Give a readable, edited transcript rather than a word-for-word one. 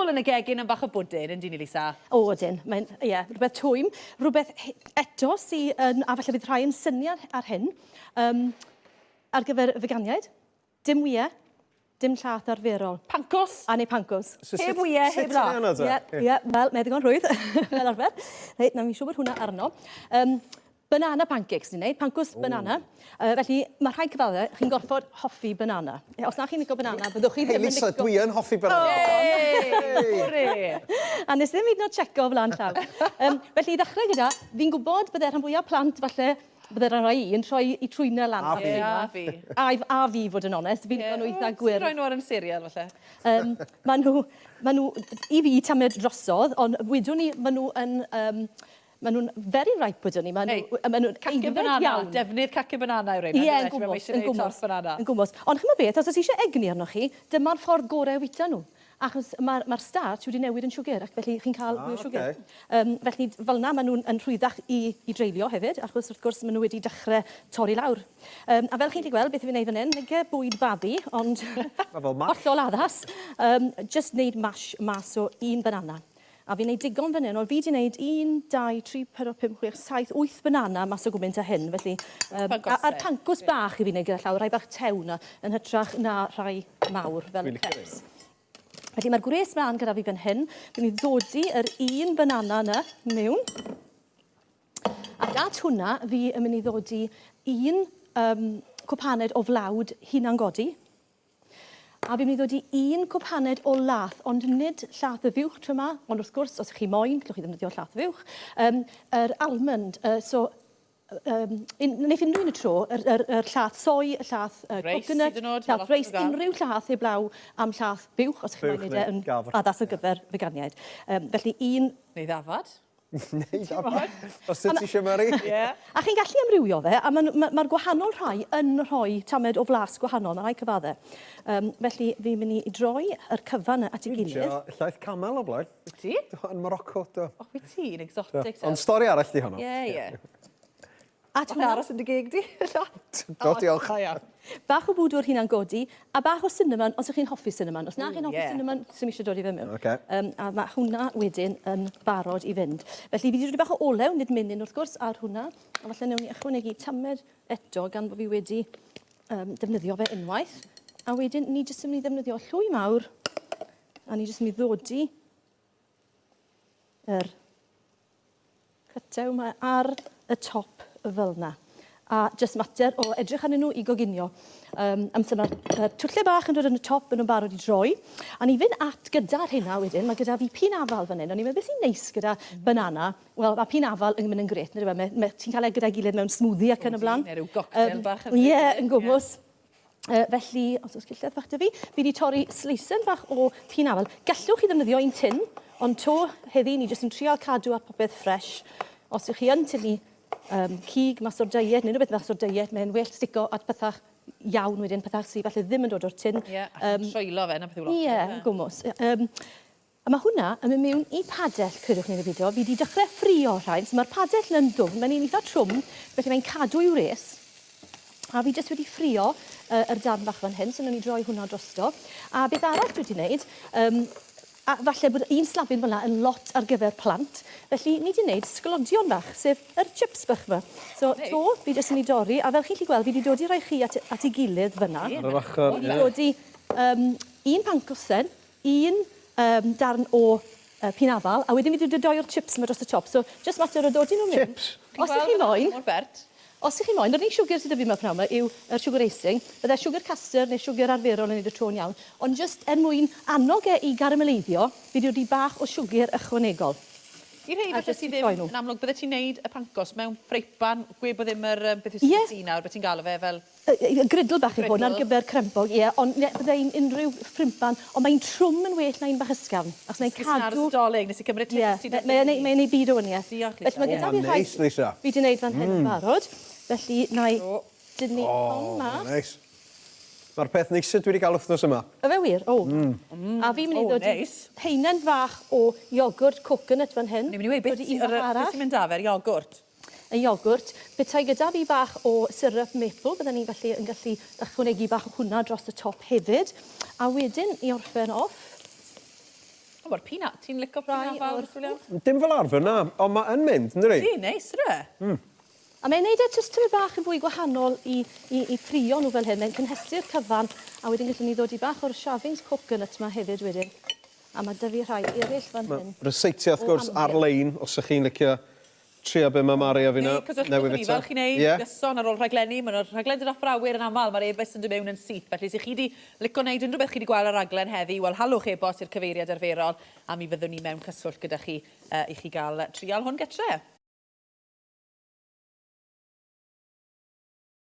Nôl yn y gegin am bach o bwdin, yndyn ni, Lisa? O, ydyn. Mae'n, ie, rhywbeth twym. Rhywbeth eto sy yn, a falle bydd rhai yn synnu ar, ar hyn, um, ar gyfer feganiaid, dim wyau, dim llath arferol. Pancos? A neu pancos. So heb wyau, heb lath. Ie, ie, wel, mae ddigon rhwydd, fel arfer. Reit, na mi'n siŵr bod hwnna arno. Um, Banana pancakes ni'n neud, pancos banana. Felly, mae rhaid cyfadde, chi'n gorfod hoffi banana. Os na chi'n licio banana, byddwch chi ddim yn licio... Hey Lisa, dwi yn hoffi banana. Yay! Hwre! A nes ddim hyd yn oed checo flan llaw. Um, felly, i ddechrau gyda, fi'n gwybod bydde rhan fwyaf plant falle, bydde rhan rai yn troi i trwyna lan. A fi. A fi. A, a fi, fod yn onest, fi'n licio nhw eitha gwyrdd. Ti'n rhoi nhw ar yn cereal, falle? Um, maen nhw, maen nhw, i fi, tamed drosodd, ond wedwn ni, maen nhw yn... Um, Maen nhw'n very ripe wedwn ni. Maen nhw, maen nhw'n Cacen banana, iawn. Defnydd cacen banana yw rheina. Ie, yn gwmws, yn gwmws. Yn gwmws. Ond chimod beth, os oes eisiau egni arnoch chi, dyma'r ffordd gorau o fwyta nhw. Achos mae'r ma starch wedi newid yn siwgr, ac felly chi'n cael mwy o siwgr. Okay. Um, felly fel yna maen nhw'n yn rhwyddach i, i dreulio hefyd, achos wrth gwrs maen nhw wedi dechrau torri lawr. Um, a fel chi'n gallu gweld, beth fi'n neud fan hyn, nige bwyd babi, ond hollol addas. Um, just neud mash mas o un banana. A fi'n neud digon fan hyn, ond fi 'di neud 1, 2, 3, 4, 5, 6, 7, 8 banana mas o gwmynt â hyn, felly... Um, a'r pancws bach i fi'n neud gyda llaw, rhai bach tew na, yn hytrach na rhai mawr fel y crepes. Felly mae'r gwres mlaen gyda fi fan hyn. Fi'n mynd i ddodi yr un banana yna mewn. Ac at hwnna, fi yn mynd i ddodi un um, cwpaned o flawd hunangodi. A fi'n mynd i ddod i un cwpaned o lath, ond nid llath y fuwch tro 'ma, ond wrth gwrs, os ych chi moyn, gallwch chi ddefnyddio llath y fuwch. Um, yr almond, so um, un, wneith unrhyw un y tro, yr, yr, yr llath soy, y llath Reis, coconut, hyd yn oed, llath reis, unrhyw llath heblaw am llath buwch, os ych chi'n moyn neud e yn addas ar gyfer feganiaid. Um, felly un... Neu ddafad. Neu ddafad. Os ti eisiau Mari. Ie. A chi'n gallu amrywio fe, a mae'r ma, ma gwahanol rhai yn rhoi tamed o flas gwahanol, mae rhai cyfadde. Um, felly fi'n mynd i droi yr cyfan at ei gilydd. Dwi'n llaeth camel o blaen. Wyt ti? Do, yn Morocco, do. O, wyt ti'n exotic. Ond stori arall di honno. Ie, ie. A ti'n aros yn dy geg di? Do, diolch. Da iawn. Bach o bwdwr hunan godi, a bach o cinnamon, os ych chi'n hoffi cinnamon. Os na chi'n hoffi yeah. cinnamon, sy'n eisiau dod i fe mewn. Okay. Um, a mae hwnna wedyn yn barod i fynd. Felly fi wedi dod i bach o olew, nid menyn wrth gwrs, ar hwnna. A falle newn ni ychwanegu tamed eto gan bod fi wedi um, defnyddio fe unwaith. A wedyn ni jyst yn mynd i ddefnyddio llwy mawr, a ni jyst yn mynd i ddodi yr Cytew mae ar y top fel 'na. A jyst mater o edrych arnyn nhw i goginio. Um, amser mae'r uh, twllau bach yn dod yn y top, maen nhw'n barod i droi. A ni fynd at gyda'r hynna wedyn, mae gyda fi pin afal fan hyn. O'n i'n meddwl beth sy'n neis gyda banana? Wel, mae pin afal yn mynd yn gret, nid yw e? Mae, ti'n cael e gyda'i gilydd mewn smoothie ac yn y blaen. Neu rhyw goctel bach. Ie, yeah, yn gwmws. Felly, os oes cillell fach 'da fi, fi 'di torri sleisen fach o pîn afal. Gallwch chi ddefnyddio un tin, ond to heddi ni jyst yn trial cadw at popeth ffresh. Os ych chi yn tynnu um, cig mas o'r diet neu rhywbeth mas o'r diet, mae'n well stico at pethau iawn wedyn, pethau sydd falle ddim yn dod o'r tin. Ie, yeah, um, troello fe, na beth yw lot. Ie, yeah, gwmws. Um, A mae hwnna yn mynd mewn i padell, credwch neu beidio. Fi 'di dechrau ffrio rhain, so mae'r padell yn dwfn, mae'n un eitha trwm, felly mae'n cadw i'w res. A fi jyst wedi ffrio uh, yr darn bach fan hyn, so wnawn ni droi hwnna drosto. A beth arall dwi wedi wneud, um, a falle bod un slabyn fel yna yn lot ar gyfer plant, felly ni wedi wneud sglodion bach, sef yr chips bach yma. So, to, fi jyst yn ei dorri, a fel chi'n gallu gweld, fi wedi dodi rhai chi at, at ei gilydd fyna. Ar yr ochr, Fi wedi dodi um, un pancosen, un um, darn o uh, pinafal, a wedyn fi wedi dod o'r chips yma dros y top. So, just mater o dodi nhw mewn. Chips? Os ych chi moyn... Mor bert. Os ych chi moyn, yr unig siwgr sydd 'da fi yma pnawn 'ma yw yr siwgr icing. Bydde siwgr custard neu siwgr arferol yn neud y tro'n iawn, ond jyst er mwyn annog e i garameleiddio, fi 'di dodi bach o siwgr ychwanegol. I rhei falle sydd ddim, yn amlwg, bydde ti'n neud y pancos mewn ffreipan, gwe bod ddim yr, beth yw yeah. nawr, beth ti'n galw fe fel... Y griddle bach yw hwn ar gyfer crempog, ie, ond ne, bydde un unrhyw ffrimpan, ond mae'n trwm yn well na un bach ysgafn, achos mae'n cadw... Ar y Dolig, nes i cymryd tips ti. Ie, mae'n neud, mae'n neud byd o waniaeth. Diolch, Lisa. Felly mae gyda fi rhai... Neis, Lisa. Fi 'di neud fan hyn yn barod, felly na i dynnu hon mas. O, neis. Mae'r peth neisa dwi wedi cael wythnos yma. Yfe wir? O. A fi'n mynd i ddod i haenen fach o iogwrt coconut fan hyn. O'n i'n mynd i weud, beth sy'n mynd 'da fe'r iogwrt? Y iogwrt. Petai gyda fi bach o syrup maple, bydden ni'n gallu, yn gallu ychwanegu bach o hwnna dros y top hefyd. A wedyn, i orffen off... O, mae'r peanut, ti'n licio peanut fel, William? Dim fel arfer, na, ond mae yn mynd, yn dydi? Di, neis, ydy e? A mae'n neud e jyst tymed bach yn fwy gwahanol i, i, i ffrio nhw fel hyn. Mae'n cynhesu'r cyfan, a wedyn gallwn ni ddod i bach o'r shavings coconut yma hefyd wedyn. A mae 'da fi rhai eraill fan hyn. Ryseitiau, wrth O gwrs, amgylch. ar-lein, os ych chi'n licio trio be mae Mari a finna Neu cysylltwch newydd ni, fita. fel chi'n neud Ie. gyson ar ôl rhaglenni, maen nhw'r rhaglen dod off yr awyr yn aml, mae'r e-byst yn dod mewn yn syth. Felly, os ych chi wedi licio neud unrhyw beth chi wedi gweld ar raglen heddi, wel, halwch e-bost i'r cyfeiriad arferol, a mi fyddwn ni mewn cyswllt gyda chi i chi gael trial hwn gytre.